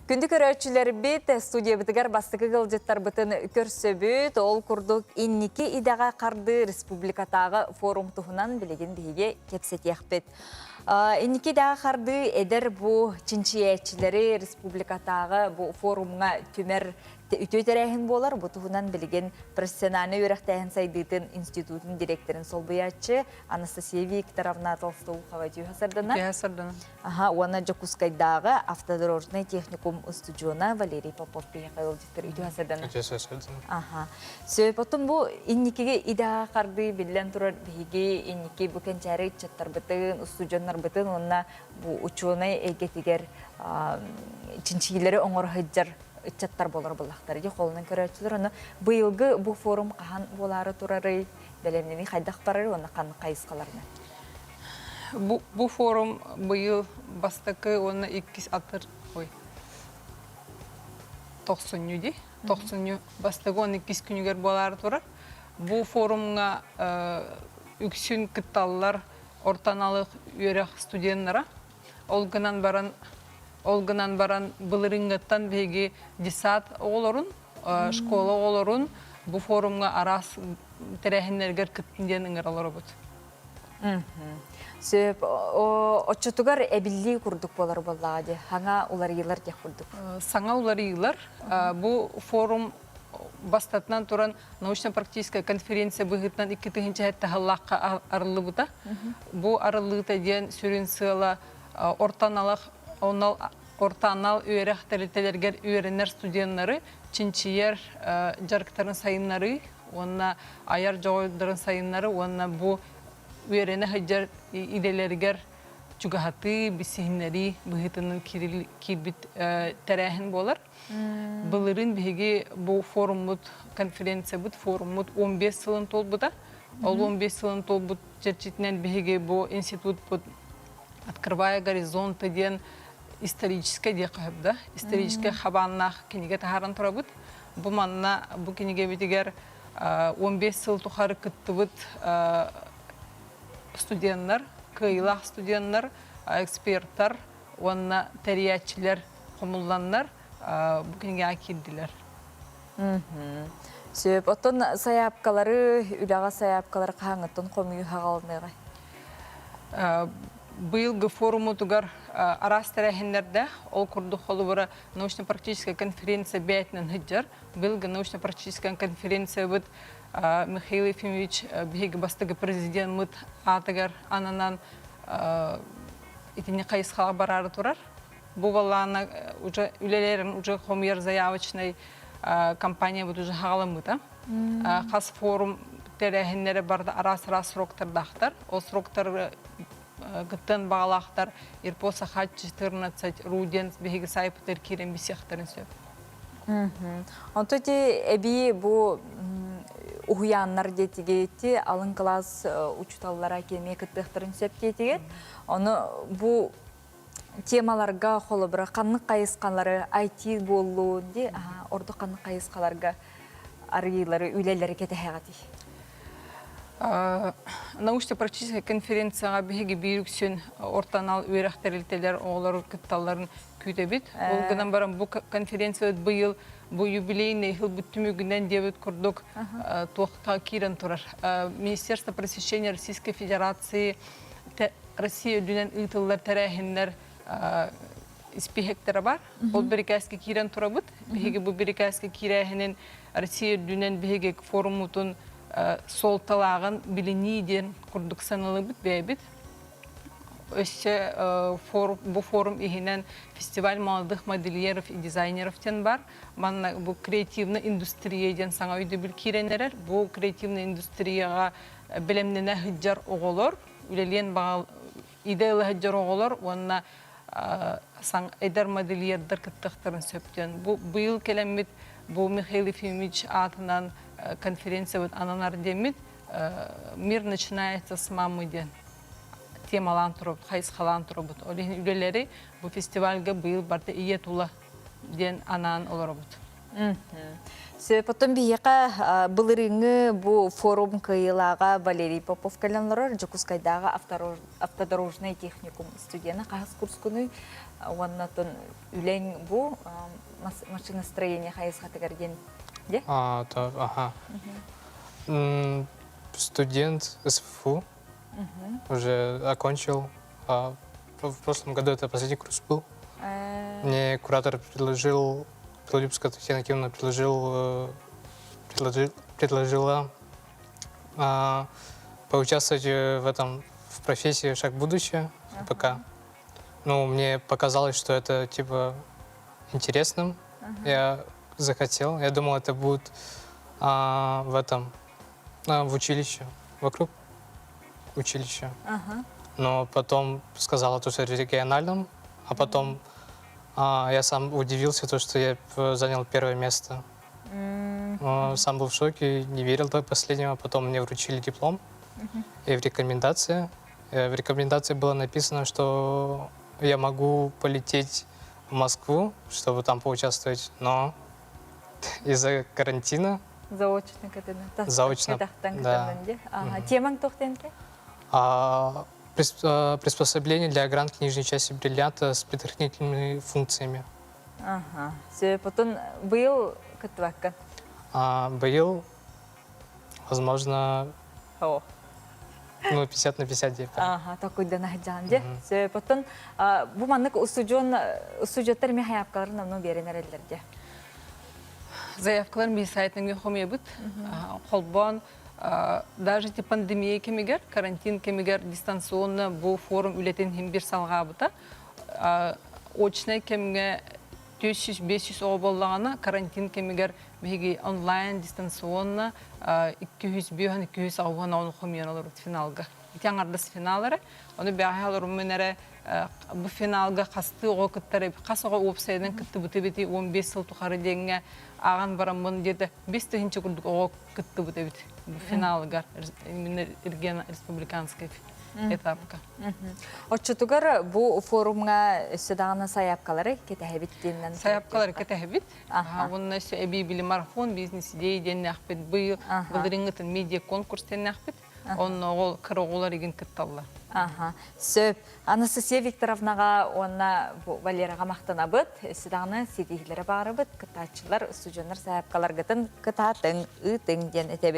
Күндү көрөөччүлэрбит, студиябытыгар бастакы ыалдьыттарбытын көрсөбүт. Ол курдук инники идэҕэ хардыы республикатааҕы форум туһунан билигин биһиги кэпсэтиэхпит. Инники идэҕэ хардыы эдэр бу чинчийээччилэри республикатааҕы бу форумҥа түмэр үтүө тэрээһин буолар. Бу туһунан билигин профессиональнай үөрэхтээһин сайдыытын институтун директорын солбуйааччы Анастасия Викторовна Толстоухова үтүө сардана. Үтүө сардана. Аха, уонна Дьокуускайдааҕы автодорожнай техникум устудьуона Валерий Попов биһиэхэ ыалдьыттар үтүө сардана. Үтүө сардана. Аха. Сөп, оттон бу инникиги идэҕэ хардыы биллэн турар биһиги инники бу кэнчээри ыччаттарбытын, устудьуоннарбытын уонна бу учуонай эйгэтигэр чинчийиилэри оҥоро сылдьар ыччаттар буолар буоллахтар. Дьэ, холунан көрөөччүлэр, ону быйылгы бу форум хаһан буолаары турарый, бэлэмнэнии хайдах барарый уонна ханнык хайысхаларынан? Бу, бу форум быйыл бастакы уонна иккис атыр ой тохсунньу дии тохсунньу бастакы уонна иккис күнүгэр буолаары турар. Бу форумҥа үксүн кытталлар орто аналых үөрэх студеннара. Ол гынан баран ол гынан баран былырыыҥҥыттан биһиги десант оҕолорун, школа оҕолорун бу форумҥа араас тэрээһиннэригэр кыттын диэн ыҥыра олоробут. Сөп. Оччотугар эбиллии курдук буолар буоллаҕа дии. Саҥа уларыйыылар диэх курдук. Саҥа уларыйыылар. Бу форум бастатынан туран научно-практическая конференция быһыытынан 2007 сыллаахха арыллыбыта. Бу арыллыыта диэн сүрүн сыала орто аналах орто анал үөрэх тэрилтэлэригэр үөрэнэр студеннары чинчийэр дьарыктарын сайыннарыы уонна айар дьоҕурдарын сайыннары уонна бу үөрэнэ сылдьар идэлэригэр чугаһатыы, билсиһиннэрии быһыытынан киирбит тэрээһин буолар. Былырыын биһиги бу форуммут, конференциябыт, форуммут 15 сылын туолбута. Ол 15 сылын туолбут чэрчитинэн биһиги бу институтпут «Открывая горизонты» диэн историческай диэххэ сөп да, историческай хабааннаах кинигэ таһааран турабыт. Бу манна бу кинигэбитигэр 15 сыл тухары кыттыбыт студеннар, кыайыылаах студеннар, эксперттар уонна тэрийээччилэр хомулланнар бу кинигэҕэ киирдилэр. Сөп. Оттон сайаапкалары, үлэҕэ сайаапкалары хаһааҥҥыттан хомуйуу хаҕалыныаҕай? Быйылгы форумутугар араас тэрээһиннэрдээх, ол курдук холобура научно-практическая конференция бэйэтинэн сылдьар. Быйылгы научно-практическая конференциябыт Михаил Ефимович биһиги бастакы президеммыт аатыгар ананан итини хайысхаҕа бараары турар. Бу балаана уже үлэлэрин уже хомуйар заявочнай компаниябыт уже хаҕаламмыта. Хас форум тэрээһиннэрэ барда араас-араас сроктардаахтар. Ол сроктар кыттыан баҕалаахтар Ирпо Саха 14 ру диэн биһиги сайпытыгар киирэн билсиэхтэрин сөп. Онто ити эбии бу уһуйааннар диэтигит алын кылаас учууталлара киэмиэ кыттыахтарын сөп диэтигит. Ону бу темаларга холобура ханнык хайысхалары IT буоллун ди ордук ханнык хайысхаларга арыйыылары үлэлэри кэтэһэҕитий? Научно-практическай конференцияҕа биһиги биир үксүн орто анал үөрэх тэрилтэлэр оҕолору кытталларын күүтэбит. Ол гынан баран бу конференциябыт быйыл бу юбилейный сылбыт түмүгүнэн диэбит курдук туохха киирэн турар. Министерство просвещения Российской Федерации Россия үрдүнэн ыытыллар тэрээһиннэр испииһэктэрэ бар. Ол бирикээскэ киирэн турабыт. Биһиги бу бирикээскэ киирээһинин Россия үрдүнэн биһиги форуммутун суолталааҕын билинии диэн курдук саналыбыт бэйэбит. Өссө бу форум иһинэн фестиваль молодых модельеров и дизайнеров диэн бар. Манна бу креативная индустрия диэн саҥа өйдөбүл киирэн эрэр. Бу креативная индустрияҕа бэлэмнэнэ сылдьар оҕолор, үлэлиэн баҕа идэ ыла сылдьар оҕолор уонна эдэр модельердар кыттыахтарын сөп диэн. Бу быйыл кэлэммит бу Михаил Ефимович аатынан конференциябыт ананар диэммит «Мир начинается с мамы» диэн темалаан турабыт, хайысхалаан турабыт. Ол иһин үлэлэри бу фестивальга быйыл барыта ийэ тула диэн анаан олоробут. Сөп, оттон биһиэхэ былырыыҥҥы бу форум кыайыылааҕа Валерий Попов кэлэн олорор Дьокуускайдааҕы автодорожнай техникум студена хаһыс курскунуй? уонна үлэҥ бу машиностроение хайысхатыгар диэн де? А, то, ага. Студент СФУ. Уже окончил. А, в прошлом году это последний курс был. Мне куратор предложил, Белолюбская Татьяна Кимовна предложил, предложил, предложила поучаствовать в этом, в профессии «Шаг в будущее», ФПК. Ну, мне показалось, что это, типа, интересным. Я захотел. Я думал, это будет в этом, в училище, вокруг училища. Но потом сказала то, что региональном, а потом я сам удивился, то, что я занял первое место. Сам был в шоке, не верил до последнего. Потом мне вручили диплом. И в рекомендации было написано, что я могу полететь в Москву, чтобы там поучаствовать, но из-за карантина Заочно кытынна. Заочно, да. Темаң туох диэн этэй? Приспособление для огранки нижней части бриллианта с предохранительными функциями. Ага. Все, потом быйыл кыттыбаккын. А, быйыл, возможно, О. ну, 50 на 50 где-то. Ага, такой да нахджан де. Все, потом бу маннык устудьон устудьоттар эмиэ сайаапкаларын номнуо биэрэн эрэллэр дии. Заявкалар ми сайтын хомуйабыт. Холбоон даже ти пандемия кэмигэр, карантин кэмигэр дистанционно бу форум үлэтин син биир салҕаабыта. Очнай кэмҥэ 400-500 оҕо буоллаҕына, карантин кэмигэр биһиги онлайн дистанционно 205-280 оҕону хомуйан олорбут финалга. Ити аҥардас финал эрэ. Ону бэҕэһээ олоруммун эрэ бу финалга хастыы оҕо кыттар хас оҕо уопсайынан кыттыбыты эбити 15 сыл тухары диэҥҥэ ааҕан бараммын где-то 5000 курдук оҕо кыттыбыт эбит бу финалыгар именно республиканский этапка. Оччотугар бу форумҥа өссө даҕаны сайаапкалары кэтэһэбит диэннэн. Сайаапкалары кэтэһэбит. Уонна өссө эбии били марафон бизнес-идеи диэннээхпит. Быйыл былырыыҥҥытын медиа конкурс диэннээхпит. Онно оҕол кыра оҕолор игин кытталлар. Аха. Сөп. Анастасия Викторовнаҕа уонна бу Валераҕа махтанабыт. Өссө даҕаны ситиһиилэри баҕарабыт. Кыттааччылар, устудьуоннар сайаапкаларгытын кытаатыҥ, ыытыҥ диэн этэбит.